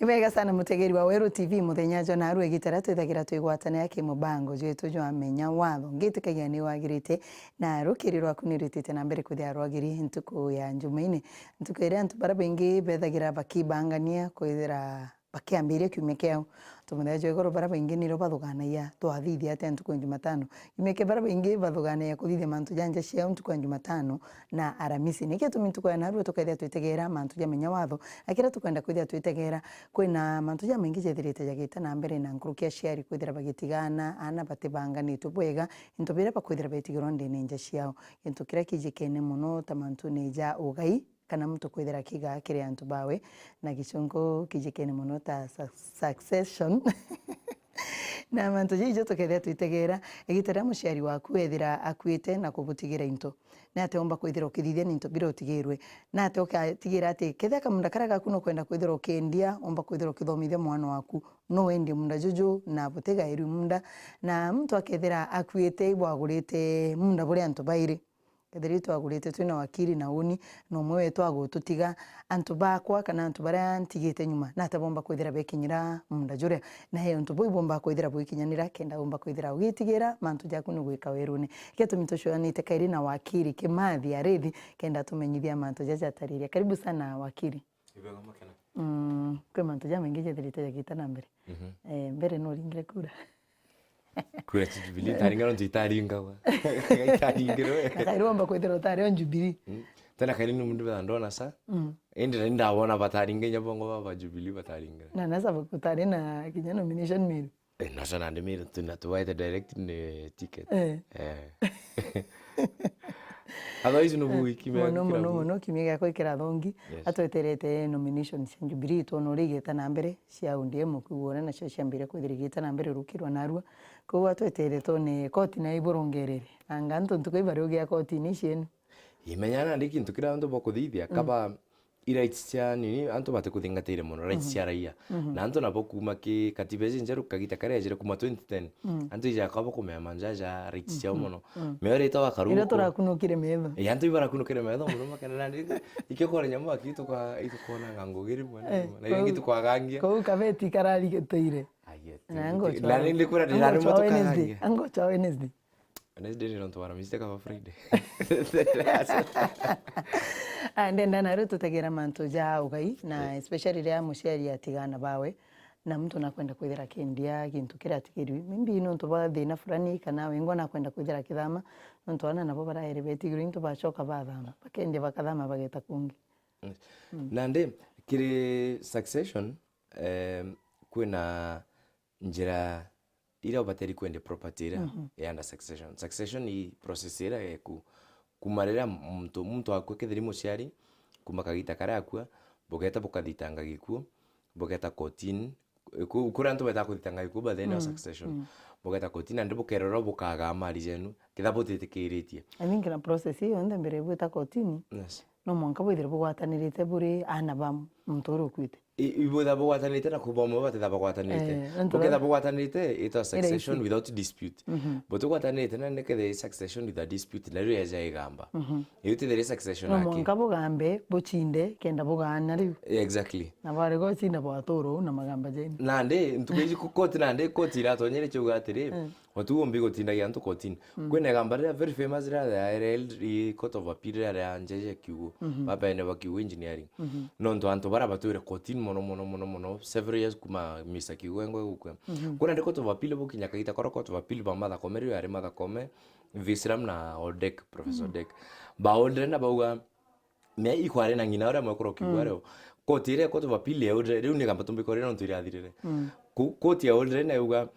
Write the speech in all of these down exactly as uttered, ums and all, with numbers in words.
Ni bwega sana mutegeri wa Weru T V, muthenya jwa naru igita ria twithagira twigwatanira kimubango jwetu jwa menya watho. Ngitikagia ni wagirite na rukiri rwaku ni rwitite na mbere kwithira rwagiri ntuku ya Njumaine, ntuku iria antu baria baingi bethagira bakibangania kwithira bakiambiria kiumia kiao. Antu muthenya jwa igoro baria baingi niro bathuganagia, twathithia atia ntuku ya Jumatano? Kiumia kia baria baingi bathuganagia kuthithia mantu ja nja ciao ntuku ya Jumatano na Aramisi. Niki gitumi ntuku ya narua tukethia twitegera mantu ja menya watho, na kiria tukwenda kwithia twitegera, kwina mantu jamaingi jethirite jagita na mbere na nkuruki aciari kwithira bagitigana, aana batibanganitwe bwega, into biria bakwithira betigirwa ndene nja ciao. Gintu kiria kijikene mono ta mantune ja ugai, kana muntu kwithira akiiga kiri antu bawe, na gichungu kijikene mono ta su-, succession. Na mantu jau ijo tukethira twitegera, igita riria muciari waku ethira akuite na kugutigira into, ni atia umba kwithira ukithithia ni into biria utigirwe? Ni atia ukatigira ati kethira kamunda karia gaku nukwenda kwithira ukiendia, umba kwithira ukithomithia mwana waku, no wendie munda juju na butigairwi munda? Na muntu akethira akuite ibwagurite munda buri antu bairi, kethira itwagurite twina wakiri na uni, na umwe wetu agututiga, antu bakwa kana antu baria ntigite nyuma, ni atia bomba kwithira bekinyira munda juria? Na he untu buu ibomba kwithira bwikinyanira kenda umba kwithira ugitigira mantu jaku ni gwika werune? Gitumi tucuranite kairi na wakiri Kimathi Arithi kenda tumenyithia mantu jaja jatariria. Karibu sana wakiri. Ibega makena. Mm, kwi mantu jamaingi jethirite jagita na mbere. Mhm. Eh, mbere nuringire kura? Kura cia Jubilee, ntaringa nontu itaringagwa. Itaringirwe. Na kairi womba kwithira utari o Jubilee. Mm. Tena kairi ni mundu betha ndona sa. Mm. Indi nani ndabona bataringa inya bongo baba Jubilee bataringa. Na nasa utari na kinya nomination miru. Eh, nasa nandi miru tu na tuwaite direct ni ticket. Eh. Eh. Otherwise no bu wiki mia mono, kira mono, bu. Mono, kiumia giakwa ikirathongi, yes, atweterete nomination cia Jubilee, twona uria igeta na mbere, cia O D M, kwigua uria nacio ciambire kwithira igeta na mbere rukirwa narua. Koguo atwetere twone koti nayo iburongerere. Anga antu ntuku ibari ugia kotini cienu? Imenya nandi kintu kiria antu bakuthithia, mm, kaba i rights cia nini, antu batikuthingatire mono, rights, mhm, cia raia. Mhm. Na antu nabo kuuma ki katiba iji njeru kagita karia yajire kuuma twenty ten, mm, antu ijakaba kumea manjaja rights ciao, mhm, mono. Mm. Meo rita wakaru. Ira turakunukire metho. Eh, antu ibarakunukire metho mono makena nandi ikio kore nyamu aki tuka-, itukonanga ngugi rimwe na, eh, rimwe. Na ringi tukwagangia. Kou kabeti karari gitire. Ai, ati, na ngo na chwa-, nindi kura ngo ndirari chwa mutu Wednesday, kagangia. Ngo chwa Wednesday. Wednesday ni nontu wa Aramisi, kaba Friday. Ah, ndenda nario tutegera mantu ja ugai, na, eh, especially ria muciari atiga aana bawe, na muntu nakwenda kwithira akendia gintu kiria atigirwi. Maybe nontu bwa thina fulani, kana wengwa nakwenda kwithira akithama, nontu aana nabo baraere betigirwe into bacoka bathama, bakendia bakathama bageta kungi. Yes. Mm. Nandi, kiri succession, em, kwina njira iria ubateri kwendia property iria, mhm, ya under succession. Succession ni process iria yeku kuma riria muntu, muntu akua, kethira i muciari, kuma kagita karia akua, bugeta bukathitanga gikuo, bugeta kotini, ku-, kuria antu betaga kuthitanga gikuo by the end of, mm, succession. Mm. Bugeta kotini, nandi bukerora bukagaa mali jenu, ketha butitikiritie. I think na process iyo yonthe mbere bwita kotini, yes, no mwanka bwithire bugwatanirite buri aana ba muntu uria ukuite. I-, ibwitha bugwatanite na kuba umwe batitha bagwatanite. Eh, nontu buketha ba- bugwatanite, itwa succession without dispute. Mhm. Butigwatanite na nikethe succession with a dispute, na riu yaja igamba. Mhm. Iu tithire succession no aki. Mwanka bugambe, buchinde, kenda bugaana riu. Exactly. Na bwarega uchinda bwaturu na magamba jeni. Nandi, ntuku iji ku-, koti nandi, koti iratonyere kiuga atiri, mm, otu umbi gutindagia antu kotini. Mm. Kwina igamba riria very famous riria ria L L, i Court of Appeal riria ria njeje kiugo. Mhm. Baba ene ba kiugo engineering. Mhm. Nontu antu baria batwire kotini mono, mono, mono, mono, several years kuma Mister Kiugo engwe gukua. Mhm. Kuna ndi Court of Appeal bukinya kagita koro Court of Appeal ba Martha Koome, riu yari Martha Koome, Visram na Odek, Professor, mm, Odek. Ba Odre na bauga, me ikwari na ng'ina uria mwekuru kiugo, mm, ario. Koti iria Court of Appeal ya Odre, riu ni gamba tumbi kori nontu irathirire. Mm. Ku-, koti ya Odre na yuga,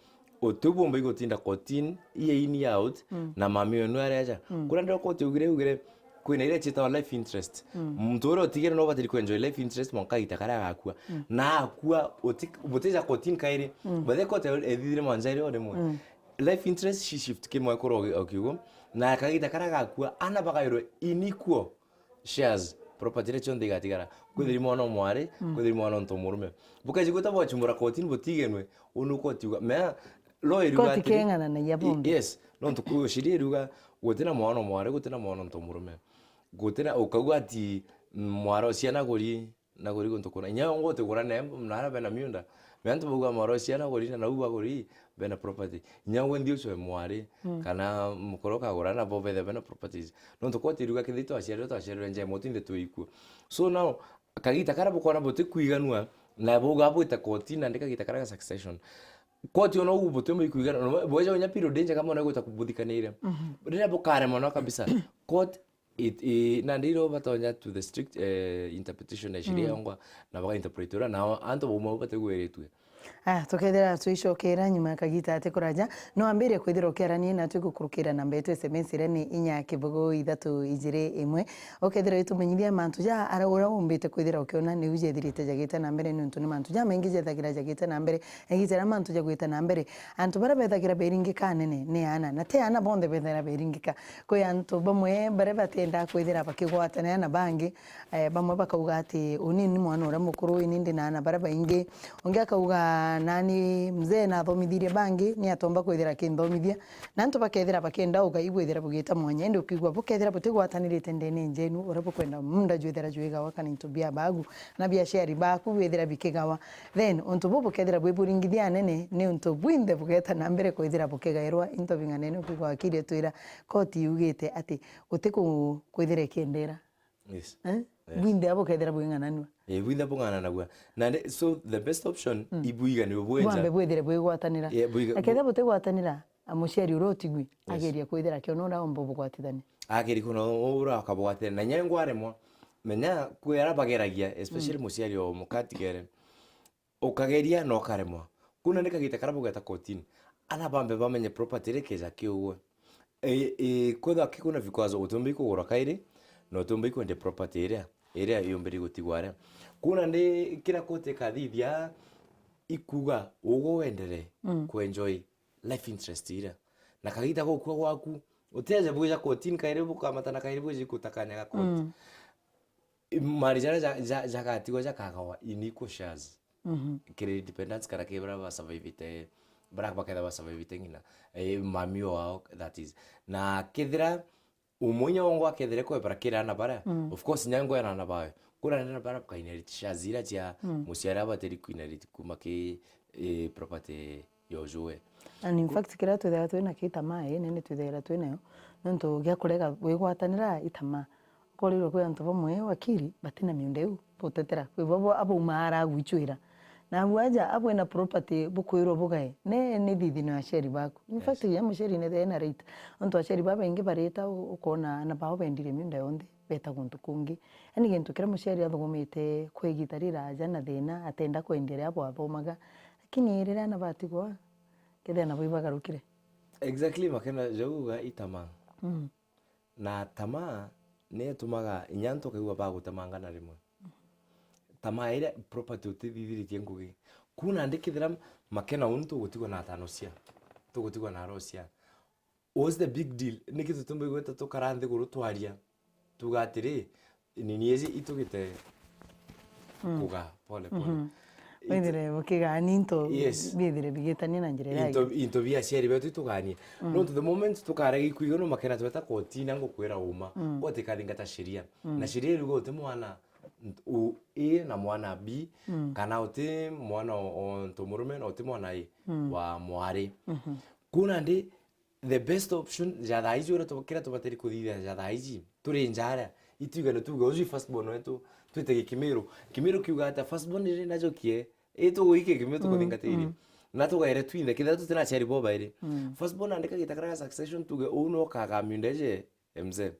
uti bumba igutinda kotini, year in, year out, mm, na mami wenu ari aja. Mm. Kuria ndio koti ugire, ugire, kwina iria ciitawa life interest. Mm. Muntu uria utigire no ubatiri kwenjoy life interest mwanka gita karia agakua. Mm. Na akua, uti-, butija kotini kairi. Mm. Bathe koti ethithire mwanjaire o rimwe. Mm. Life interest shi shift kimwe kuro o kiugo. Na kagita karia agakua, ana bagairwe in equal shares, property iria cionthe igatigara. Kwithiri mwana o mwari, mm, kwithiri mwana o ntu murume. Bukaji gwita bwachumbura kotini butigenwe, unu koti uga, mea, law iriuga koti atiri, keng'ananagia i-, bonthe. Yes, nontu ku sheria iriuga, gutina mwana o mwari, gutina mwana o ntu murume. Gutina, ukauga ati, mm, mwara o ciana guri, na kuri guntu kuna. Inya ungwe utigura ne, na aria bena miunda. Me antu bauga moro ciana kuri na nau baguri bena property. Inya ungwe nthi ucwe mwari, kana mukuru ukagura na bo bethe bena properties. Nontu koti iruga kithi twaciarirwe, twaciarirwe njema, utinthe twi ikuo. So now, kagita karia bukona butikwiganua, na bauga bwite koti, na ndi kagita karia ga succession. Koti ona ugu butiumba ikwigana, bweja unya period injega mono igwita kubuthikanire. Riria bukaremwa no kabisa, court it, i, na ndiro batonya to the strict, eh, interpretation ya sheria yongwa, na baka interpret ura, na antu bauma bategwiritwe. Aya, tukethira twicokera nyuma ya kagita ati kuraja, no ambire kwithira ukiarania na twi gukurukira namba yetu S M S iria ni inya kibugu ithatu ijiri imwe. Ukethira witumenyithia mantu ja ara uria umbite kwithira ukiona niu jethirite jagite na mbere, niuntu ni mantu jamaingi jethagira jagite na mbere. Igita ria mantu jagwita na mbere, antu baria bethagira beringika anene ni aana, na ti aana bonthe bethagira beringika. Kwi antu bamwe baria batiendaa kwithira bakigwatanira na bangi, eh, bamwe bakauga ati, "Uni ni mwana uria mukuru, ini ndi na aana baria baingi." Ungi akauga, "Nani mzee nathomithirie bangi, ni atomba kwithira akinthomithia." Na antu bakethira bakienda ugai bwithira bugita mwanya, indi ukiigua bukethira butigwatanirite ndene njenu, uria bukwenda munda jwithira jwigawa kana into bia bagu na bia aciari baku bwithira bikigawa, then untu buu bukethira bwi buringithia anene, ni untu bwinthe bugeta na mbere kwithira bukigairwa into bing'anene. Ukiigua wakiri atwira koti yugite ati guti ku-, kwithira ikiendera. Yes. Eh? Yes. Bwinthe abo bukethira bwing'ananua. Eh, bwinthe bung'ananagua. Na ndi-, so the best option, mm, ibuiganirwe bwenja. Bwambe bwithire bwigwatanira. Yeah, bwiga-, na kethira butigwatanira, a, muciari uria utigwi, yes, ageria kwithira akiona uria omba ubugwatithania. Ageria kuona uria akabugwatithania. Na inya ngwaremwa, menya kwi aria bageragia, especially, mm, muciari o mukatigere. Ukageria na ukaremwa. Kuna ni kagita karia bugeta kotini. Ana bambe bamenye property iria ikeja kiugwe. E, e, kwethwa ki kuna vikwazo, utiumba ikugura kairi, na utiumba ikwendia property iria, iria yumbiri gutigwa aria. Kuna ni kira koti ikathithia, ikuga, ugwe wendere, mm, kuenjoy life interest iria. Na kagita gukua gwaku, utieje bwija kotini kairi bukamata na kairi bwiji kutakanya ga koti. Mm. Mali jaria ja-, ja-, jagatigwa jakagawa in equal shares. Mhm. Kiri dependents kana kiri baria basurvivite, baria bakethira basurvivite ng'ina, eh, mami wao, that is. Na kethira umwe inya wongo akethire kwebera kiri ana baria, mm, of course, inya ngwera ana bawe. Kuna ana baria baka inherit shares iria cia, mm, muciari abatiri ku inherit kuma ki, eh, property ya ujue. And in fact, kiria twithaira twina ki tamaa inene twithaira twinayo, nontu gia kurega gwigwatanira i tamaa. Ukorirwe kwi antu bamwe wakiri batina miunda iu butetera. Kwi bo, bo, abauma ara agwichwira. Na abu aja abwena property bukwirwa bugae, ne ni thithino ya aciari baku. In fact, yes, ya muciari ni ena right. Nontu aciari babaingi barita u-, ukona ana bao bendire miunda yonthe, beta guntu kungi. Yani gintu kiria muciari athugumite kwa igita riraja na thina, atenda kwendia ria bwathomaga. Lakini riria ana batigwa, kethira nabo ibagarukire. Exactly, makena jauga i tamaa. Mm. Na tamaa ni itumaga inya antu ukaigua bagutemangana rimwe. Tamaa iria property utithithiritie ngugi. Kuna ndi kethira makena uu tugutigwa na atano cia, tugutigwa na aro cia. What's the big deal? Niki tutumba igweta tukara nthiguru twaria? Tuga atiri, nini iji itugite, mm, kuga pole pole. Mhm. It- Withire bukigani into, yes, bithire bigitania na njira iria into, into bia aciari betu ituganie. Mm. Nontu the moment tukarega ikwiga no makena tweta kotini na ngukwira uma. Mm. Gwe utikathingata sheria. Mm. Na sheria iruga uti mwana u-, A na mwana B, mm, kana uti mwana o, o ntu murume na uti mwana A, mm, wa mwari. Mhm. Kuna ndi the best option ja thaa iji uria tu-, kiria tubatiri kuthithia ja thaa iji, turi nja aria, itwigane tuge uju first born wetu, twite Gikimiru. Kimiru kiuga ata first born iri najokie, i tuguikie Kimiru, mm, tukuthingatiri. Mm. Na tugaire twinthe, kethira tutina aciari bo bairi. Mm. First born andika gita karia ga succession tuge uu no kaga miunda ije, eh, mzee.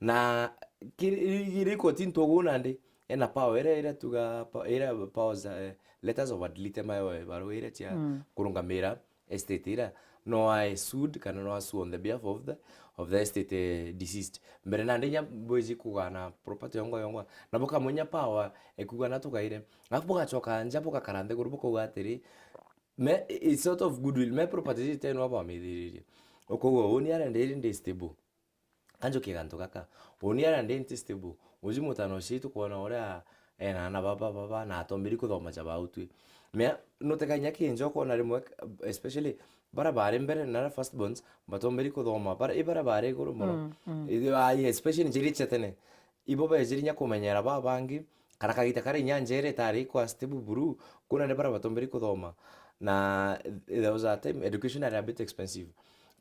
Na kiri, iri koti ntugu nandi, ena power iria, iria tuga, pa-, iria powers, eh, letters of adlite mayo, eh, barua iria cia, mm, kurungamira estate ira, no ae sued kana no asue on the behalf of the, of the estate, eh, deceased. Mbere nandi inya bwiji kugana property yongwa yongwa, na bukamwenya power ekugana tugaire. Alafu bugacoka nja bugakara nthiguru bukauga atiri, me, it's sort of goodwill, me property iji tenu abamithiririe. Ukauga uni arenda iri ndi stable. Kanjukie gantu gaka. Uni ara ndi nti stable. Uju mutano ucio tukwona uria ena ana baba, baba, na atombiri kuthoma ja bau twi. Mea, nutekanya kinjo kwona rimwe, especially bara bari mbere na ara first borns, batombiri kuthoma. Bara, i bara bari iguru muno. Mm, mm. I, ai, especially njiri cia tene. Ibo bejiri nya kumenyera ba bangi, Kana kagita karia inya njera itari kwa stable buru, kuna nde bara batomberi kuthoma. Na there was a time education yari a bit expensive.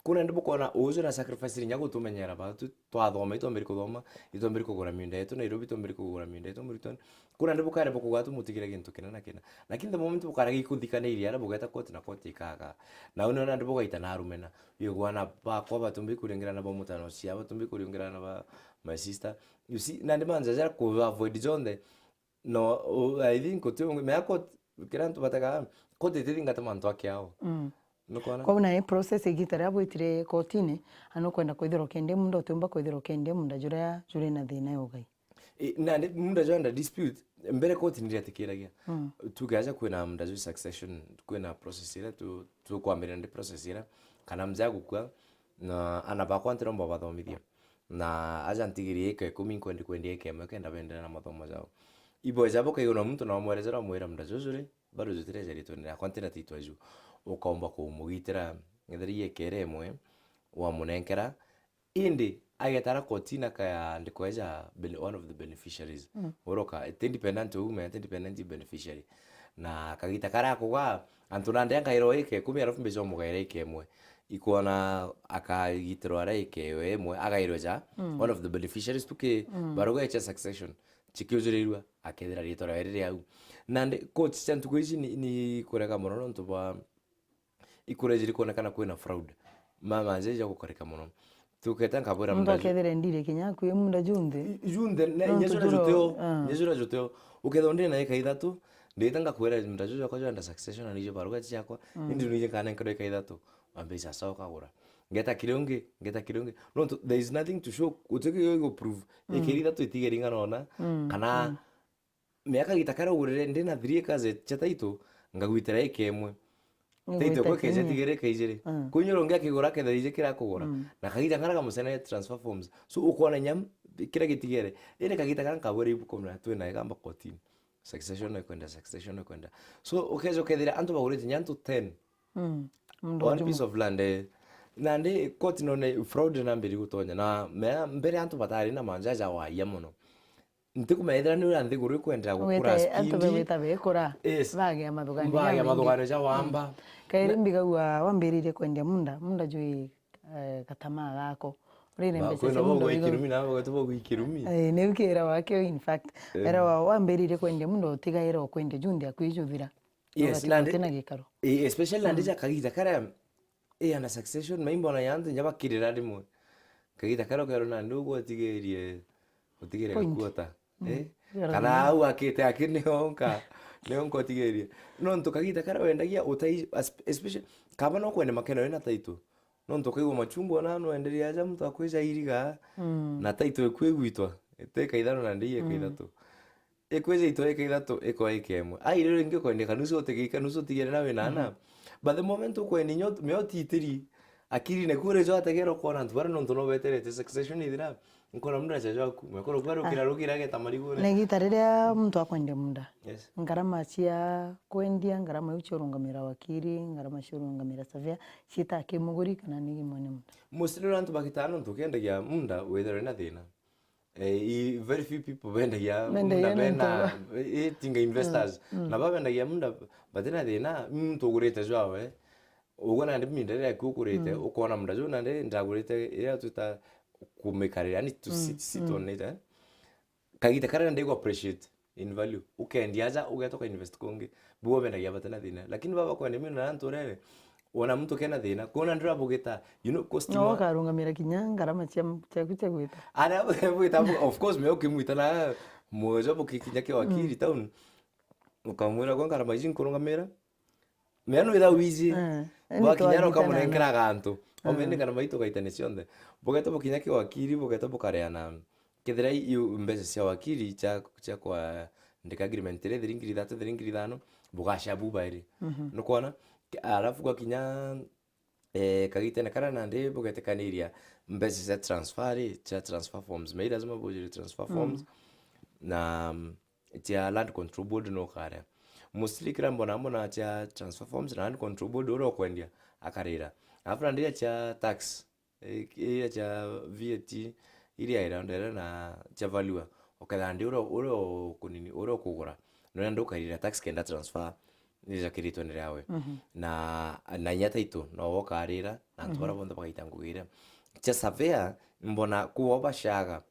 Kuna nde bukona uju na sacrifice inya gutumenyera batu, twathoma, itomberi kuthoma, itomberi kugura miunda yetu Nairobi, itomberi kugura miunda yetu Muriton. Kuna nde bukare bukuga tumutigire gintu kina na kina. Lakini the moment bukare gikuthikaniria ara bugeta court na court ikaga. Na uni ona nde bugaita na arumena. Wigua ana bakwa batomberi kuriungirana ba mutano cia, batomberi kuriungirana ba my sister. You see, na nde manjaja ku avoid jonthe. No, u-, I think uti ungi, mea court, kira antu batega, court itithingata mantu akiao. Mm. Nukona? Kwou nae process igita riria bwitire kotini, na nukwenda kwithirwa ukiendia munda, utiumba kwithirwa ukiendia munda juria juri na thina ya ugai. I, na ni munda jwa under dispute, mbere koti niriatikiragia. Mm. Tuge aja kwina munda jwa succession, kwina process iria tu, tukwambirira ndi process iria, kana mzee agukua, na ana bakwa ntiromba bathomithia. Na aja ntigirie ika ikumi, nkwendi kwendia ika imwe kenda bendere na mathomo jao. Ibo ja bukaigua na muntu na wamwerejera, wamwira munda juju ri, bado jutire ja ritwene riakwa, ntina titu aju. Ukaumba kumugitira, ethira ika iria imwe, wamunenkera, indi agetara kotini akaandikwa eja bene-, one of the beneficiaries. Mm. Uroka, ti independent woman, ti independent beneficiary. Na kagita karia akuga, antu nandi angairwa ika ikumi, alafu mbeca umugaira ika imwe. Ikwona akagitirwa aria ika iyo imwe, agairwe ja, mm, one of the beneficiaries tu ki, mm, baruga cha succession. Chikiujurirua, akethira ritwa riawe riri au. Nandi court cia ntuku ici ni, ni kurega mono nontu bwa ikurejiri kwonekana kwina fraud. Mama njeja gukarika mono. Tuketa nkabwira muntu munda ju- akethire ndire kinya akui munda junthe. I-, junthe, ne, nontu nyejura juro-, juteo, ah, nyejura juteo. Ukethwa ndina ika ithatu, ndita ngakwira munda juju akwa jwenda succession na nijo baruga ciakwa. Mm. Indi nije kana nkado ika ithatu. Wambe sasa ukagura. Ngeta kiri ungi, ngeta kiri ungi. Nontu there is nothing to show, utiki yo go prove. Mm. Ikiri ithatu itigeri ngana ona, mm, kana, mm. Miaka gita karia ugurire ndina three acres cia title, ngagwitira ika imwe. Title ikwa ikeja tigere ika ijiri. Mm. Kwinyura ungi akigura akethira ije kira akugura. Mm. Na kagita ngara gamucene ya transfer forms. So, ukwona inya kira gitigere. Indi kagita kara nkabwira ibuku na twina igamba kotini. Succession no ikwenda, succession no ikwenda. So, ukeja ukethira antu bagurite inya antu ten. Mm. One piece of land, eh. Nandi koti none fraud nambiri gutonya. Na mea mbere antu batari na manjaja waia mono. Ntikumenya ethira ni uria nthiguru ikwendera gukura speed. Antu begwita bekura, yes, bagea mathuganio jamaingi. Bagea mathuganio ja wamba. Mm. Kairi mbigagua wambiririe kwendia munda, munda jwi, eh, gatamaa gako. Urire mbeca cia munda wigagua. Kwina bogwa ikirumi na bagwete bogwa ikirumi. Eh, niu kira wakio, in fact. Eh. Era wa-, wambiririe kwendia munda utigaira ukwendia junthe akwijuthira. Yes, nandi, utina gikaro. Eh, especially nandi ja kagita karia, eh, ana succession, maimbona ya antu inya bakirira rimwe. Kagita karia ukerwa nandi ugwe utigirie, utigire gakuota. Eh? Kana au akite aki nionka, nionka utigirie. Nontu kagita karia wendagia utai, as-, especially, kaba no kwende makeno wina title. Nontu ukaigua machungwa na no enderia aja muntu akwija iriga, mm, na title ikwigwitwa, ite ika ithano nandi ika ithatu. Ikwija itwa ika ithatu, ikwa ika imwe. Ai, riu ringi ukwendeka nusu utigika, nusu utigere na wina ana. Mhm. But the moment ukwendi nyo, meo titiri, akiri ne kure jo ategera ukona antu bara nontu no beterete succession ithira, nkona munda cha jwaku, mekoro kwa rukira, ah, rukira ageta marigure. Na igita riria muntu akwendia munda. Yes. Ngarama cia kwendia, ngarama iu cia urungamira wakiri, ngarama cia urungamira surveyor, ciita ki muguri kana ni mwene munda? Mostly antu bagitaga nontu ukiendagia munda withirwe na thina. Eh, i, very few people bendagia munda bena, eh, tinga investors. Mm, mm. Na ba bendagia munda batina thina, muntu ugurite jwawe. Ugwe nandi minda iria yaku ugurite, mm, ukona munda juu nandi ndagurite iria twita kumikarira, yani to sit, sit on it, eh. Kagita karia nandi igu appreciate in value. Ukendia aja, ugeta uka invest kungi. Buo bendagia batina thina. Lakini baba kwenda mimi na antu rere, wona muntu kena thina, kuona ndura bugita, you know, cost. No, ukarungamira kinya ngarama cia, ciaku cia gwita. Ara bugita, of course, me ukimwita na moja bukikinya ki wakiri town. Ukamwira, "Kwa ngarama ici nkurungamira." Mea no ira wiji. Eh, bwakinya no kamunenkera gantu. Omene ngarama itu gaitane cionthe. Bugeta bukinya ki wakiri, bugeta bukareana. Kethira iu mbeca cia wakiri cia, cia kwandika agreement iri, thiri ngiri ithatu, thiri ngiri ithano, bugacia bubairi. Mhm. Nukwona? Ke-, alafu gwakinya, eh, kagitene karia nandi bugetikaniria mbeca cia transfer ri, cia transfer forms. Mei lazima bujire transfer forms. Mm. Na, mm, cia Land Control Board no karea. Mostly kira mbona mbona cia transfer forms na Land Control Board uria ukwendia akarira. Alafu nandi cia tax, eh, iria cia V A T, iria ira ndere na cia valuer. Ukethira ndi uria, uria ukunini, uria ukugura, none ndi ukarira tax kenda transfer nijakiritwe ni riawe. Mhm. Na, na inya title, no we ukarira, na antu Mhm. baria bonthe bagaita ngugi iria. Cia surveyor, mbona kuo bacaga,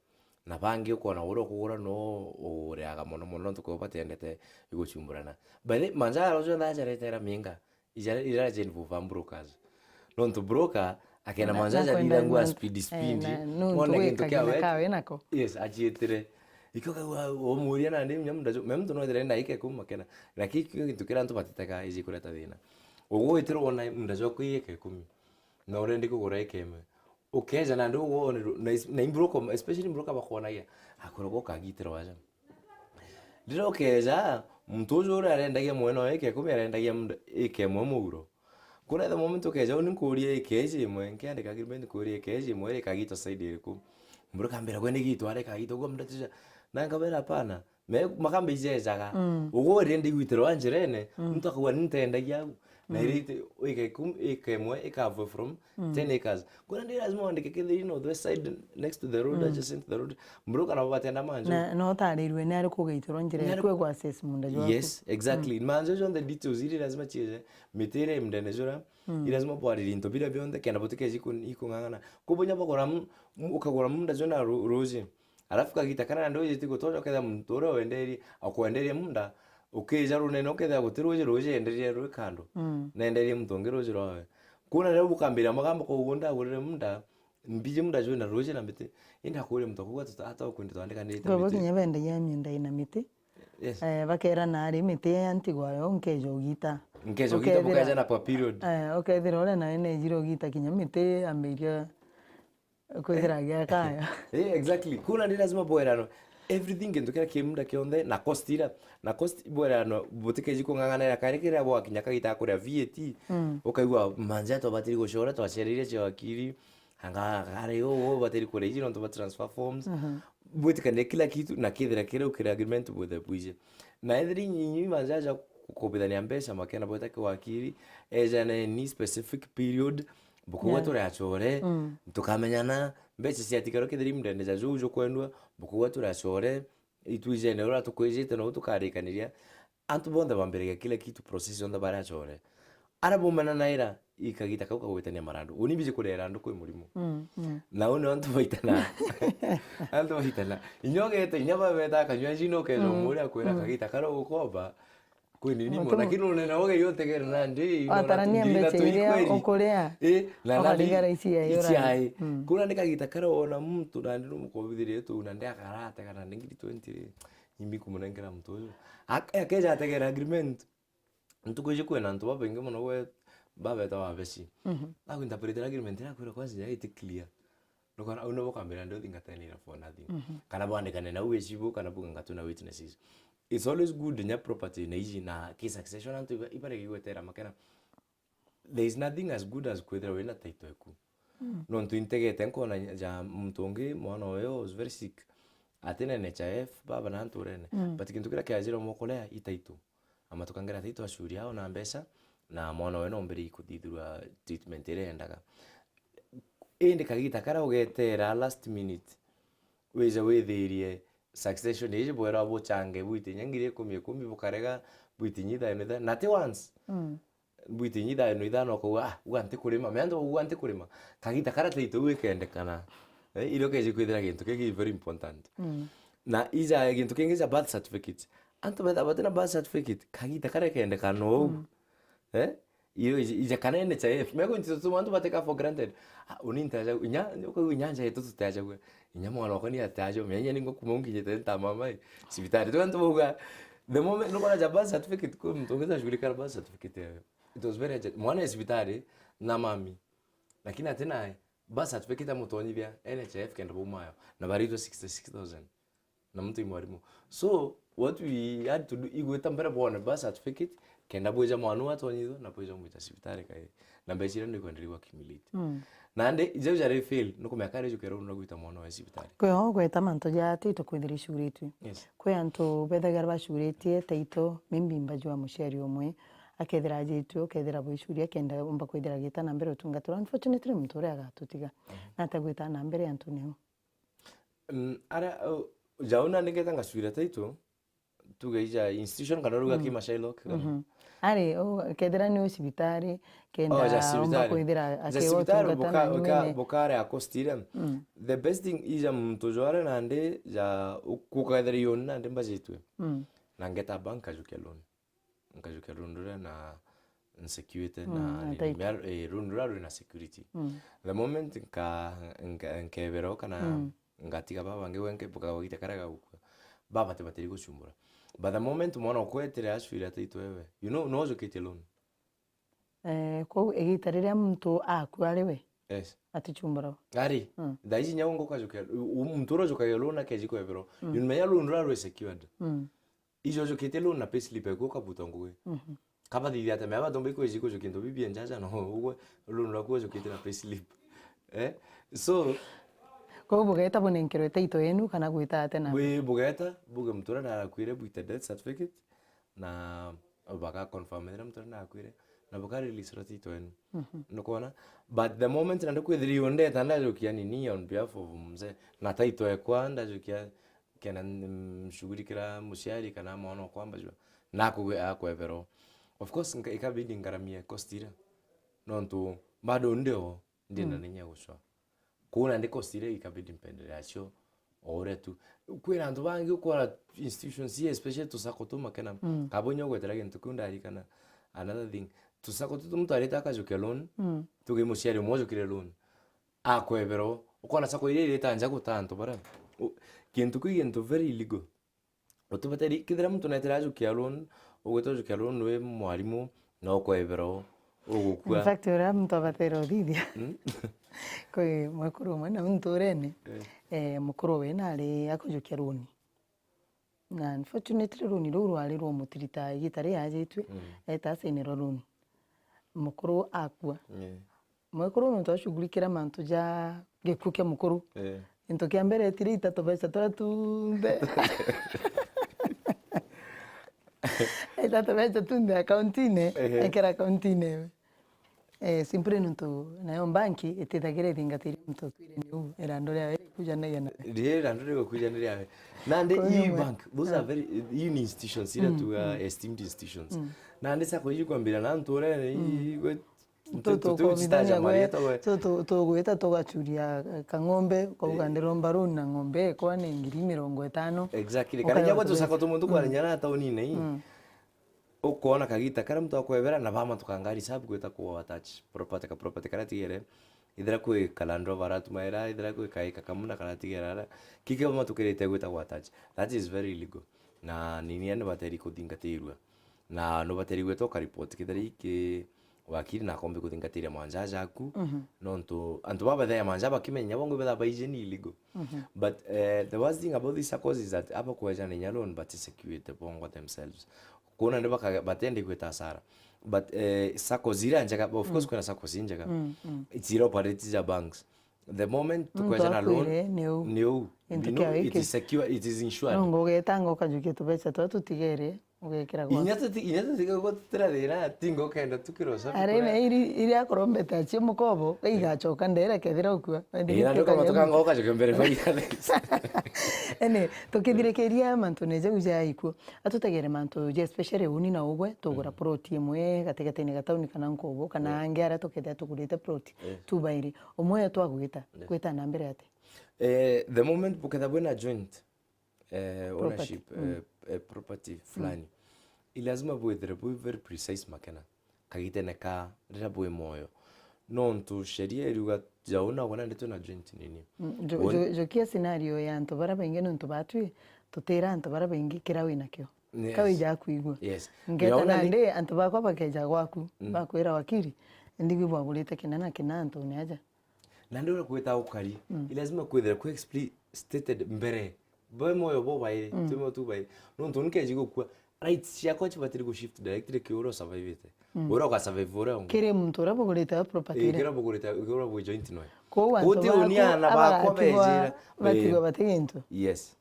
na bangi ukona uria ukugura no uriaga mono mono, nontu kwao batiendete igucumburana. By the way, manjara ucio ndajaretera minga, ijara, ijara jen vuva brokers. Nontu broker, akena Na, manjara nakwenda rira ngua nontu, speed, eh, speed. Na nontu Wone gintu gwika kia kinya wet. Kawe nako. Yes, ajietire. Ikio kau wa-, wamuria nandi, menya munda jo, menya muntu no ethire enda ike ikumi makena. Lakini kio gintu kiria antu batitega iji kureta thina. Ugwitirwo wona munda jo kwi ike ikumi. Na urendi kugura ike imwe. Ukeja nandi ugwo ni ru-, na is-, na imbroker, especially broker bakwonagia. Akwira ukagitirwa aja. Riria ukeja, muntu uju uria arendagia mwena wa ike ikumi arendagia munda ike imwe muguro. Kuna the moment ukeja, uni nkuria ike iji imwe, nkiandika agreement nkuria ike iji imwe, iri ikagitwa side iriku? Mburu kambira, gwe ni gitwa, ari ikagitwa, gwe munda tuja. Na nkabera, hapana. Me, makamba ijejaga. Mm. Ugwo iri ndi igwitirwa njirene, Mm. muntu akauga, ni ntendagia au. Na Mm. iri ite, ike ikumi, ike imwe, ikavwe from Mm. ten acres. Kuna ndi lazima wandike kithiri north west side, next to the road, Mm. adjacent to the road. Mburu kana batenda manju. Na, no utarirwe ni ari kugitirwa njira Ni ari iku ku- egu assess munda jwaku. Yes, exactly. Mm. Manju jonthe details iri lazima chieje. Miti iria imdene jura. Mm. Iri lazima bwariri into biria bionthe, kenda butikeji kun-, ikung'ang'ana. Kubunya bagura mu-, mu-, ukagura munda jona ru-, ruji. Alafu kagita kana nandi ujiti gutoja ukethira muntu uria wenderie, akwenderie munda, ukija runene ukethira guti ruji, ruji enderie rwi kando. Mm. Nenderie muntu ungi ruji rwawe. Kuna riu bukambira magamba kugunda agurire munda, mbiji munda jwina ruji na miti. Indi akuria muntu akauga tuta-, ata ukwenda twandikanirite Kwa miti. Kinya bendagia miunda ina miti. Yes. Eh, bakera nari miti ya ntigwa yo nkeja ugita. Nkeja ugita Ukethira bukaja na kwa period. Eh, ukethira uria nawe nejire ugita kinya miti ambiria kwithira gia kaya. Eh, exactly. Kuna ni lazima bwerano. Everything, kintu kiria ki munda kionthe, na cost ira, na cost bwerano, butikeji kung'ang'anira kari kiria bwakinya kagita kuria V A T, Mm. ukaigua manja twabatiri gucora, twacereire cia wakiri, anga kari uu, ubatiri kuria iji nontu ba transfer forms. Mhm. Bwitikanie kila kitu, na kithira kiria ukira agreement bwithe bwije. Na ethira inyinyi manja aja kubithania mbeca makena bweta ki wakiri, ejane ni specific period, Bukauga Yeah. turi acore, Mm. tukamenyana, mbeca ciatigara kethira imdene ja juu jukwendwa, bukauga turi acore, itwijene uria tukwijite nou tukarikaniria. Antu bonthe bambiragia kila kitu process yonthe bari acore. Aria baumananaira, ikagita kau kagwitania marandu. Uni mbiji kuria irandu kwi murimo. Mm, mm. Na uni antu baitana. Antu baitana. Inya ugeta, inya babeta akanyua jino ukeja Mm, umuria akwira mm. kagita karia ugukomba, Kwi nini Mutu mo, mu- lakini unene wage yotegere nandi, Watarania ngiri na mbeca tui iria kweli. Ukuria, Eh, na nandi ukatigara ici ya yura. Ici ai. Mm. Kuna ni kagita karia wona muntu nandi numukobithirie tu, nandi akaratega nandi ngiri twenty ri, imbi kumunenkera muntu uyu. Ak-, akeja ategera agreement. Ntuku ici kwina antu babaingi muno gwe babeta wabeci. Mhm. Akwinterpretera agreement iria akwira kwanza ya iti clear. Nukona au nibo kambira ndi uthingatanira for nothing. Mhm. Kana bwandikane na wicibu, kana buga ngatuna witnesses. It's always good nya property na iji na ki succession antu iba-, ibarege gwetera makena. There is nothing as good as kwithira wina title eku. Mm. Nontu integete nkona ja muntu ungi, mwana uyu was very sick. Atina N H I F, baba na nturene. Mm. But kintu kiria kiajire moko ria i title. Amatukangira title acuria ona mbeca, na mwana we nombere ikuthithirwa treatment iria endaga. Indi kagita karia ugetera last minute, wija withirie succession iji bwerwa buchange, bwite inya ngiri ikumi ikumi, bukarega, bwite inya ithano ithano, na ti once. Mm. Bwite inya ithano ithano, ukauga, "Ah, uga ntikurima." Menya ntu uga ntikurima. Kagita karia title iu ikendekana. Eh, irio keji kwithira gintu kiki very important. Mm. Na ija gintu kingi ja birth certificate. Antu betha batina birth certificate, kagita karia kendekana ou. Mm. Eh? Iyo ija, ija kana N H I F. Meko nti tu antu bateka for granted. Ah, uni ntaja, inya, ukaigua inya nja yetu tutaja gwe. Inya mwana wakwa ni ataja, menya inya ningo kuma unginyite nta mama, eh, cibitari. Tu antu bauga, the moment, nukona ja birth certificate, kwi muntu ungi tashughulikana birth certificate yayo. It was very urgent. Mwana e cibitari, na mami. Lakini atina birth certificate amutonyithia N H I F kenda baumayo. Na baritwe sixty-six thousand. Na muntu i mwarimu. So, what we had to do, igwita mbere bwone birth certificate, kenda bwija mwana uu atonyithwe, na bwija mwita cibitari kai. Na mbeca iria ndio ikwenderia gwa accumulate. Mm. Nandi, jau jari fail, nukumenya kari jukera uru na gwita mwana wa cibitari. Kwi o gweta mantu ja title kwithira icuritue. Yes. Kwi antu bethagira bacuritue title, maybe mba jwa muciari umwe, akethira ajitue, ukethira bwicuria, kenda umba kwithira agita na mbere utungatira. Unfortunately, muntu uria agatutiga. Mhm. Na atagwita na mbere antu niu. Mm, ara, uh, Jau nandi ngeta ngacwira title, tuge ija institution kana ruga Mm. kima Shylock kana Mhm. Ari, u-, kethira ni u cibitari, kenda Oh, ja omba cibitari. kwithira Ja akiwa cibitari utungata buka-, na buka-, nyuene. bukare a cost iria. Mm. The best thing ija muntu jware nandi ja u-, gukethira ioni nandi mbajitwe. Mm. Na ngeta bank nkajukia loan. Nkajukia loan ruria na nsecuite Mm, na na nini, title. mea-, eh, loan ruria rwina security. Mm. The moment nka-, nka-, nkebera u kana Mm. ngatiga baba bangi gwe nke-, bukagita karia gagukua. Baba tibatiri gucumbura. But the moment mwana ukwetire acwire ati itwewe, you know, no ujukitie loan. Eh, kwou igita riria muntu akua ari we, Yes. aticumburawa. Ari, Mm. thaa ici nyau ngukajukia, u-, u-, muntu uria ujukagia loan akeji kweberwa. Mm. You menya loan ruria rwi secured. Mm. Ijo ujukitie loan na payslip yaku ukabuta ngugi. Mhm. Kabathithia atia mea batomba ikwiji kujukia into bibi enjaja no ugwe loan rwaku ujukitie na payslip. Eh? So, Kwou bugeta bunenkerwe title yenu kana gwita atia na bwi bugeta, buge muntu uria narakuire bwite death certificate, na baka confirm ethira muntu uria narakuire, na buka release rwa title yenu. Mhm. Nukwona? But the moment nandi kwithiriwe ndeta ndajukia nini on behalf of mzee, na title ekwa ndajukia kenda mshughulikira muciari kana mwana okwa mbajua, na akugwe-, akwebero. Of course, nka-, ikabidi ngaramie cost iria. Nontu bado ndio, ndina Mm. ninya gucwa. Kuu nandi cost iria ikabidi mpenderea cio o uria tu. Kwina antu bangi ukwona institutions ii, especially tusako tu makena. Mm. Kabo inya ugwetera gintu kiu ndarikana. Another thing, tusako tu muntu arite akajukia loan, Mm. tuge muciari umwe ujukire loan. Akwebero, ukona sako iria irita nja guta antu bara. U-, kintu kiu gintu very illegal. Utibateri, kethira muntu netera ajukia loan, ugwita ujukia loan wi mwarimu, na ukwebero, ugukua. In fact, uria muntu abatera uthithia. Mm. Kwi mwekuru umwe na nturene, Eh. eh, mukuru we nari akujukia loan. Na unfortunately, loan ruu rwari rwa mutirita igita ria ajitwe, Mm. eta asainirwa loan. Mukuru akua. Yeah. Mwekuru nontu ashughulikira mantu ja gikuu kia mukuru. Eh. Gintu kia mbere etire aita tubeca turia tunthe. Aita tubeca tunthe akaunti-ini, Ehe. ekera akaunti-ini ewe. Eh, simply nontu nayo banki itithagira ithingatiria muntu ukwire niu irandu riawe rikujanagia na Ri-, irandu rigukuja ni riawe. Nandi Kwa hiyo ii mwe- bank, those are Ah. very, ii ni institutions iria Mm, tuga mm. esteemed institutions. Mm. Nandi sako iji kwambira na nturene, Mm. ii gwe- Tu-, tu-, tu-, tukomithania tutaja gwe, marieta we. tu-, tu-, tugwita tugacuria, eh, kang'ombe, ukauga, Eh. "Ndiromba loan na ng'ombe ekwa ni ngiri mirongo itano." Exactly. Kana inya gwe tusako tumwe tukwarenya na tauni-ini ii. Mm. Ukoona kagita karia muntu akwebera na bama tukanga reserve gwita ku attach property ka property karia atigere. Ithira kwi ka Land Rover aratumaira, ithira kwi kaika kamuna karia atigere ara. Kiki bama tukirite gwita ku attach. That is very illegal. Na nini ni bateri kuthingatirua. Na nubateri gwita ukaripoti kithira iki wakiri na akombe kuthingatiria mwanjaja aku, Mhm. nontu antu baba bathea manja bakimenya bongo betha baije ni illegal. Mhm. But, eh, the worst thing about these saccos is that aba kweja ni nyalo but security bongo themselves. Kuona ni baka-, batendi gwita hasara. But, eh, saccos iria njega, of course Mm. kwina saccos injega. Mm, mm. It's ira operate ja banks. The moment Muntu tukweja na loan, akwire, ni uu. ni uu. Gintu Binu, kia it wiki. is secure, it is insured. No ngugetanga ukajukia tubeca twa tutigere. Ugekira gwaku. Inya tuti-, inya tutiga gutira thina, tingo kenda tukira ucabi Ari kuria. me iri, iri akorwo mbete acio mukobo, igacoka ndere kethira ukua. Ina nduka matuka ngoka joke mbere kwa ikanisa. Ene, tukithirikiria mantu ne jau ja ikuo. Atutegere mantu ja especially uni na ugwe, tugura Mm. plot imwe gatigati-ini ga tauni kana nkobo, kana Yeah. angi aria tukethira tugurite plot. Yes. Tubairi. Umwe twagwita, Yes. gwita na mbere ati. Eh, the moment buketha bwina joint, eh, Property. ownership, Mm. eh, eh, property Mm. fulani, i lazima bwithire bwi very precise makena kagitene ka riria bwi moyo, nontu sheria iriuga jau na wana ndeto na joint nini. Mm, jo-, Won- jo-, jokia scenario ya antu bara baingi nontu batwi tutira antu bara baingi kira wi nakio. Yes. Ka wija kwigua. Yes. Ngeta Yaona ni- nandi antu bakwa bakeja gwaku, Mm. bakwira wakiri, ndigi bwagurite kina na kina antu ni aja. Na ndio kwita ukari, Mm. i lazima kwithira ku expli-, stated mbere. Bwe moyo bo bairi, Mm. tu moyo tu bairi. Nontu nikeji gukua, rights ciakwa cibatiri ku shift directly ki uria usurvivite. Mm. Uria uga survive uria ungi. Kiri muntu uria bugurite yo property Eh, iria. kira bugurite, kira bwi joint noe. Kou antu Guti baku unia ana bakwa abagatigwa bejira. batigwa Eh. bati gintu. Yes.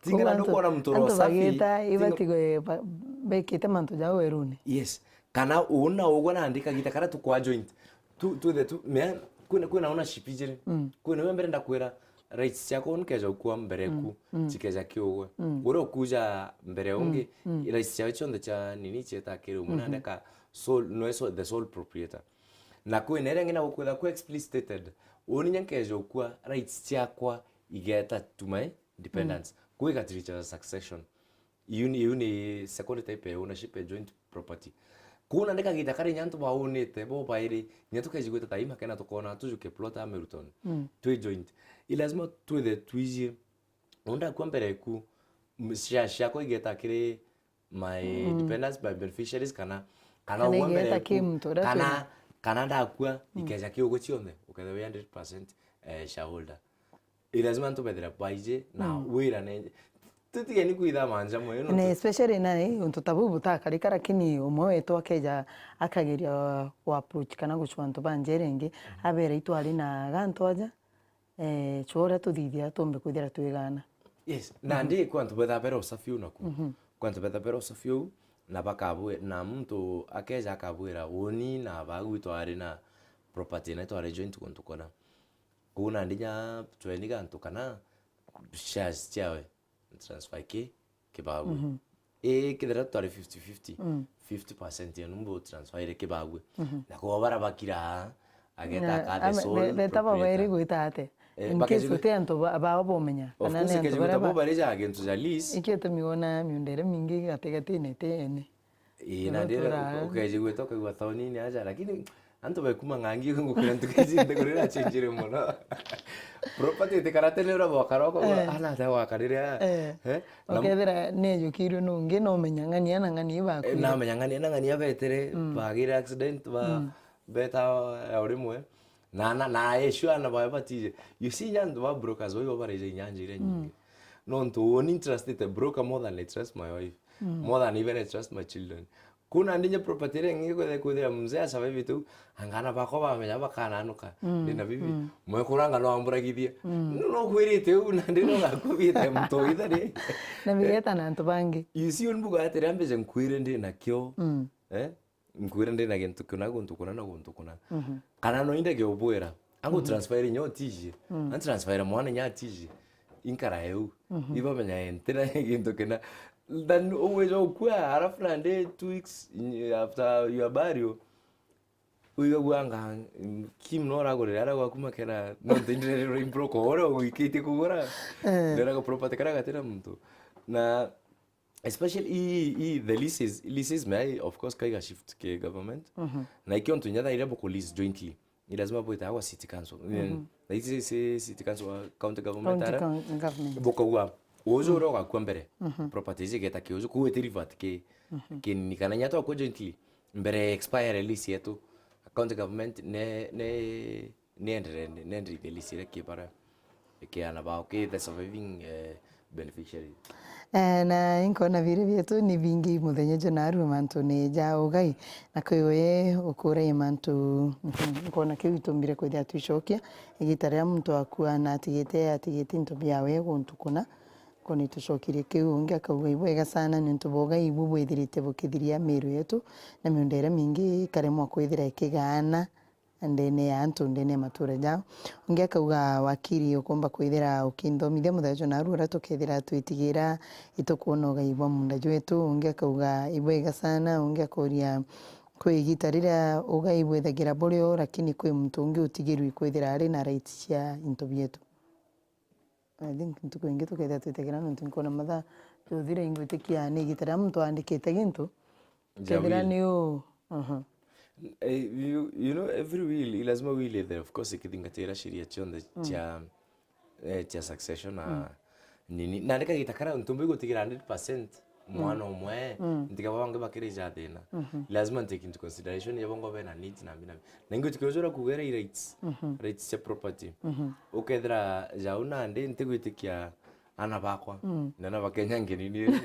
Kou Tingana antu, ndukwona muntu uria antu usafi, bagita tinga- ibatigwe ba-, bekite mantu jao werune. Yes. Kana una ugwe nandi kagita karia tukwa joint. Tu, tu the tu, mea, kwina, kwina ownership ijiri. Mm. Kwina we mbere ndakwira, rights ciakwa uni keja ukua mbere ku, mm, cikeja kiugwe. Mm. Uria ukuja mbere ungi, mm, rights ciawe cionthe cia nini cieta kiri umwe, mhm, nande ka sole, nwe so-, the sole proprietor. Na kwina iria ingi na gukwitha ku explicit stated, uni nya nkeja ukua, rights ciakwa igeta to my dependents. Mm. Kwi gatiricha succession. Iu ni, iu ni second type ya ownership ya joint property. Kuna ndikagita kari nya antu baunite bo bairi, nya tukejigwita taima kena tukona tujuke plot ya Milton. Mm. Twi joint. I lazima twithe twiji. Unda kwa mbere ku, m-, share ciakwa igeta kiri my, mm, dependents, my beneficiaries, kana, kana, kana ugwe mbere igeta ku, ki muntu uria kana, twina, kana ndakua, mm, ikeja kiugwe cionthe, ukethirwa wi hundred percent, eh, shareholder. I lazima antu bethire baiji na, mm, wirane. Tutigeni kwitha manja moyo, no na tu- especially na, eh, untu ta buu butakarika, lakini umwe wetu akeja akageria wa approach kana gucua antu ba njira ingi, mm, abera itwari na gantu aja, eh, chwa uria tuthithia tumbe kwithira twigana. Yes, na, mhm, ndi kwa antu betha bera usafi u naku. Mhm. Kwa antu betha bera usafi u, na bakabwe-, na muntu akeja akabwira uni na bagu itwari na property na itwari joint guntu kona. Kuu nandi nya twenty gantu kana shares ciawe transfer ki, kibagu. Mhm. Ii, kethira twari fifty fifty, mm, fifty percent yenu mbu transfer ire kibagu. Mhm. Na kwa bara bakira, ageta na, ka the ame-, sole be-, beta babairi proprietor. Gwita ate? Eh, in case uti antu ba-, bao bomenya, of course, kana ni antu baria bo ba- bari ja gintu ja lease. Ikio tumiona miunda iria mingi gatigatine ti ene. Ii, na ndira ukejigwita ukaigua taunini aja, lakini antu baikuma ng'angi gukira ntuku ici nthiguru irachenjire mono. Property itikara tene uria bwakara ukaigua, eh, ana ata gwakarire aa. Eh. Eh? Na ukethira nejukirwe nungi, nomenya ng'ania na ng'ania, eh, bakwire. Namenya ng'ania na ng'ania betere, mm, bagire accident, ba-, mm, beta ya urimwe. Na, na, na, eh, sure, ana bawe batije. You see, antu ba brokers, oyo bareja inyanja iria nyingi. Mm. Nontu uni ntrustite broker more than I trust my wife. Mm. More than even I trust my children. Kuna ndi nye property iria ingi kwithira, kwithira mzee asurvive tu, anga ana bakwa bamenya bakananuka. Mm, ndina bibi. Mm. Mwekuranga no amburagithie. Mm. No, no kwirite u, na ndi no gakubite mtu ithari. Na bigeta na antu bangi. You see, uni mbuga atiri ambeje nkwire ndina kio. Mm. Eh? Nkwire ndina gintu kuna, guntu kuna na guntu kuna. Mhm. Kana no indage ubwira. Angu, mhm, transfer nya utijie. Mm. An transfer mwana nya atijie. Inkara eu. Mhm. Ibamenya entira gintu kina. Then uweja ukua, alafu nandi two weeks in, after your burial, uigagua anga, mm, Kim no uragurire ara gwaku makera, no ntindire improko, ore ugikitie kugura. Eh. Ndera ga property kara gatira muntu. Na especially i, i, the leases, leases me, of course, kaiga shift ke government. Mhm. Na ikio ntu nyatha iria buku lease jointly. Ni lazima bwite agwa city council. Mhm. Na isi, isi city council wa county government. County ara, coun-, government. Bukauga, uju, mm, uria ugakua mbere. Mhm. Properties igeta ki uju, kuwete revert ki, mhm, kinini kana nyatwa kwa jointly. Mbere expire lease yetu. County government ne, ne, nienderee, niendereithie list iria ki bara, ki ana bao, ki the surviving, eh, beneficiaries. Eh, na inkona biri bietu ni bingi muthenya jwa narua mantune ja ugai, na kwi we ukurai mantu, mhm, nkona kiu itumbire kwithira twicokia, igita riria muntu akua na atigite, atigite into biawe guntu kuna, nkona itucokirie kiu. Ungi akauga, ibwega sana niuntu bwa ugai ibu bwithirite bukithiria miiru yetu, na miunda iria mingi ikaremwa kwithira ikigaana ndene ya antu, ndene ya matura jao. Ungi akauga, wakiri, ukumba kwithira ukinthomithia muthenya jwa narua uria tukethira twitigira itukwona ugai bwa munda jwetu. Ungi akauga, ibwega sana. Ungi akuria, kwi igita riria ugai bwithagira buri o, lakini kwi muntu ungi utigirwi kwithira ari na rights cia into bietu? I think ntuku ingi tukethira twitagira, nontu nkona mathaa juthira, ingwitikia ni igita riria muntu aandikite gintu, ja kethira will. Ni u, aha. Eh, you, you know, every will, i lazima will ithire, of course, ikithingatira sheria cionthe, mm, cia, eh, cia succession na, mm, nini. Na ndikagita kara ntumbi gutigira hundred percent mwana, mm, umwe, mm, ntiga bangi bakirija thina. Mhm. Lazima take into consideration ya bongo bena needs na mbina. Na ingi tukio jura kugera i rights, mhm, rights cia property. Mhm. Ukethira jau nandi ntigwitikia ana bakwa, mm, na ana bakenya ngeni ni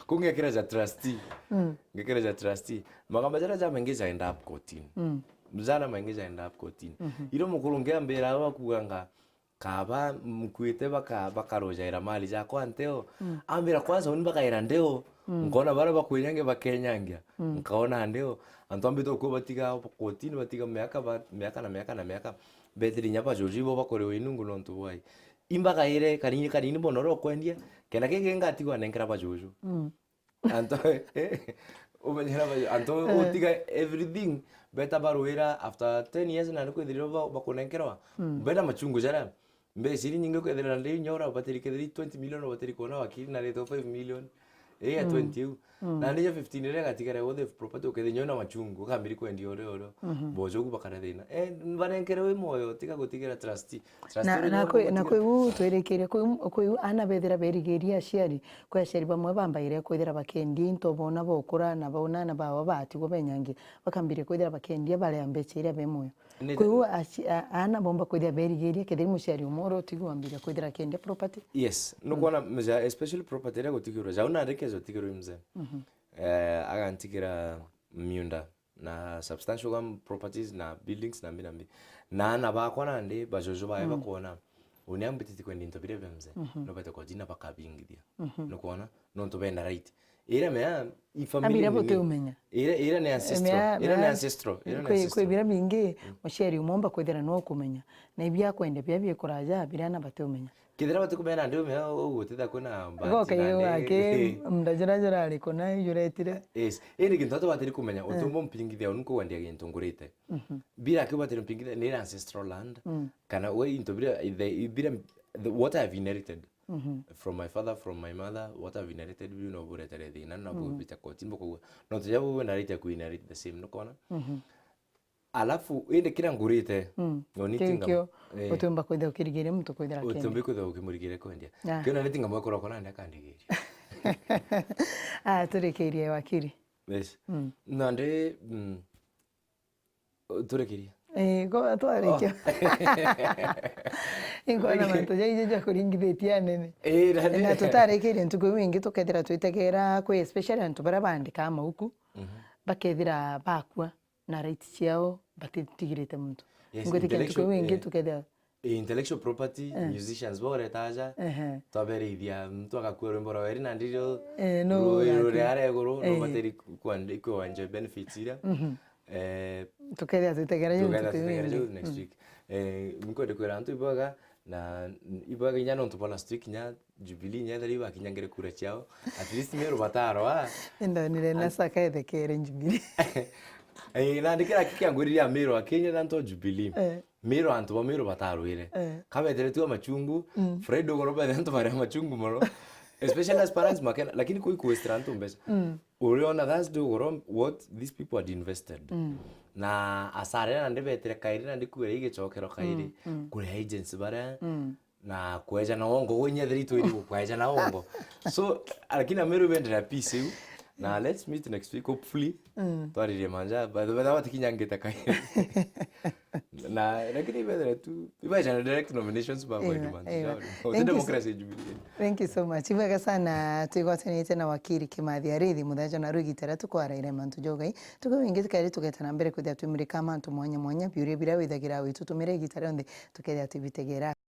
kungekira ja trustee. Mm. Ngekira ja trustee. Magamba jara ja mengi ja end up courtini. Mm. Jara mengi ja end up courtini. Mhm. Iro mukuru ngiambira au akuganga, kaba nkuite baka-, bakarojaira mali jakwa nteo. Mm. Ambira, kwanza uni bakaira ndeo. Mm. Nkona bara bakwenyangia bakenyangia. Mm. Nkaona ndeo. Antu ambite okwo batiga kotini, batiga miaka ba-, miaka na miaka na miaka. Betiri inya bajuju ibo bakore winu ngu nontu bwai. Imbagaire kanini kanini mono uria ukwendia, kenda kiki ngatigwa nenkera bajuju. Mm. Antu, umenyera baju-, antu Eh. utiga everything, beta barwira after ten years na ni kwithirwa ba-, bakunenkerwa. Mm. Bena machungu jara. Mbeca iri nyingi kwithira ndi nyora, batiri kethira twenty million, batiri kuona wakiri na ritho five million. Ii ya Mm. twenty iu. Mm. Na ndi ya fifteen iria igatigara, all the property ukethira nyona machungu, ukambiri kwendia ore ore. Mhm. Bojo ugu bakare thina. Eh, banenkere wi moyo, tiga gutigira trustee. Trustee Na, ore na nyo kwi, na gutigira kwi u twirikirie, kwi u, kwi u ana bethira berigiria aciari, kwi aciari bamwe bambaire kwithira bakendia into bona bokura, na bona ana bao batigwa benyangi, bakambiria kwithira bakendia baria mbeca iria be moyo. Ni Kwi u aci-, a-, ana bomba kwithira berigiria, kethira muciari umwe uria utigwa wambiria kwithira akendia property. Yes, Mm. nukwona mzee, especially property iria gutigirwa, jau nandi keja utigirwa i mzee. Mhm. Eh, agantigira miunda na substantial gam-, properties na buildings na mbi na mbi. Na ana bakwa nandi, bajojo bae Mm. bakwona, uni ambititi kwendia into biria bia mzee, Mhm. no bete kojina bakabingithia. Mhm. Nukwona? Nontu bena right. Ira mea, i family Ambira nini? Butiumenya. Ira, ira ni ancestral. Mea, Ira ni mea, ancestral. Ira ni kwi, kwi ancestral. Bira bingi, Mm. muciari umwe omba kwithira no kumenya. Na ibia kwenda bia bikuraja, bira na batiumenya. Kethira batikumenya nandi umea ugutitha kwina bahati Goka iyo nandi. Wake, munda jira jira ari kuna, juretire. Yes. Indi kintu atu batiri kumenya, Mm. utumbo mpingithia unu kugwendia gintu ngurite. Mhm. Bira kiu batiri mpingithia, ni ancestral land. Mm. Kana we into bira, the, bira, the, what I have inherited. Mhm. From my father, from my mother, what I've inherited, biu no buretere thina, no Mhm. bubite koti, mbukaigua. No tuja bu wenda rite ku inherit the same, nukona? Mhm. Alafu, indi kira ngurite, Mm. no ni Kiu tinga kio, eh. utiumba kwithira ukirigiria muntu kwithira Utiumbi kindi. Kwithira ukimurigiria kwendia. Ah. Kio na ni tinga mwekora kona ndi akandigiria. Ah, turikirie wakiri. Yes. Mm. Nandi, mm, Turikirie. Eh, go twarikia. Oh. Ingona mantu jaiji ja kuringithitie anene. Eh, na Na tutarikirie ntuku iu ingi tukethira twitegera kwi, especially antu baria baandikaga mauku, Mhm. bakethira bakua na rights ciao batitigirite muntu. Yes, Ngwitikia ntuku iu intellectual, ingi eh, tukethira eh, intellectual property, Eh. musicians boreta aja, Ehe. twabereithia muntu agakua rwimbo rwa weri na ndirio Eh, no rui ruri atia. Aria iguru, no Eh. bateri ku-, kwandi-, ku enjoy benefits iria. Mhm. Eh, Tukethira twitegera ju tukethira ntuku iu twitegera ingi. Ju next Mm. week. Eh, nkwenda kwira antu ibwega, na ibwega inya nontu bwa last week inya Jubilee inya etheri bakinyangire kura ciao. At least Meru batarwa. Indonire na Saka ethekere Jubilee. Eh, na ndikira kikia ngwiriria Meru akinya na nto Jubilee. Eh. Meru antu ba Meru batarwire. Eh. Kabetere tu amachungu, Mm. Fred ugoro bethe antu baria amachungu mono. Especially aspirants makena, lakini kwi kuwestera antu mbeca. Mm. Uriona Thursday ugoro what these people had invested. Mm. Na asara iria nandi betere kairi nandi kuira igicokero kairi, Mm, mm. Kuria agents baria, Mm. na kweja na wongo, gwe inya thiri twiri gukweja na wongo. So, lakini Ameru bendera peace iu. Na let's meet next week, hopefully. Mm. Twaririe manja, by the way, batikinyangite kairi. Na, lakini ibethira tu, ibaja na direct nominations ba Ina, kwa ina. Thank you so, democracy ya Jubilee. Thank you so much. Ibwega sana, twigwatanite na wakiri Kimathi Arithi, muthenya na rugitera tukwaraire mantu jogai. Tuko wingi tukari tugeta na mbere kuthia twimurika mantu mwanya mwanya, biuria biria withagira witutumira igita rionthe, tukethia twibitegera.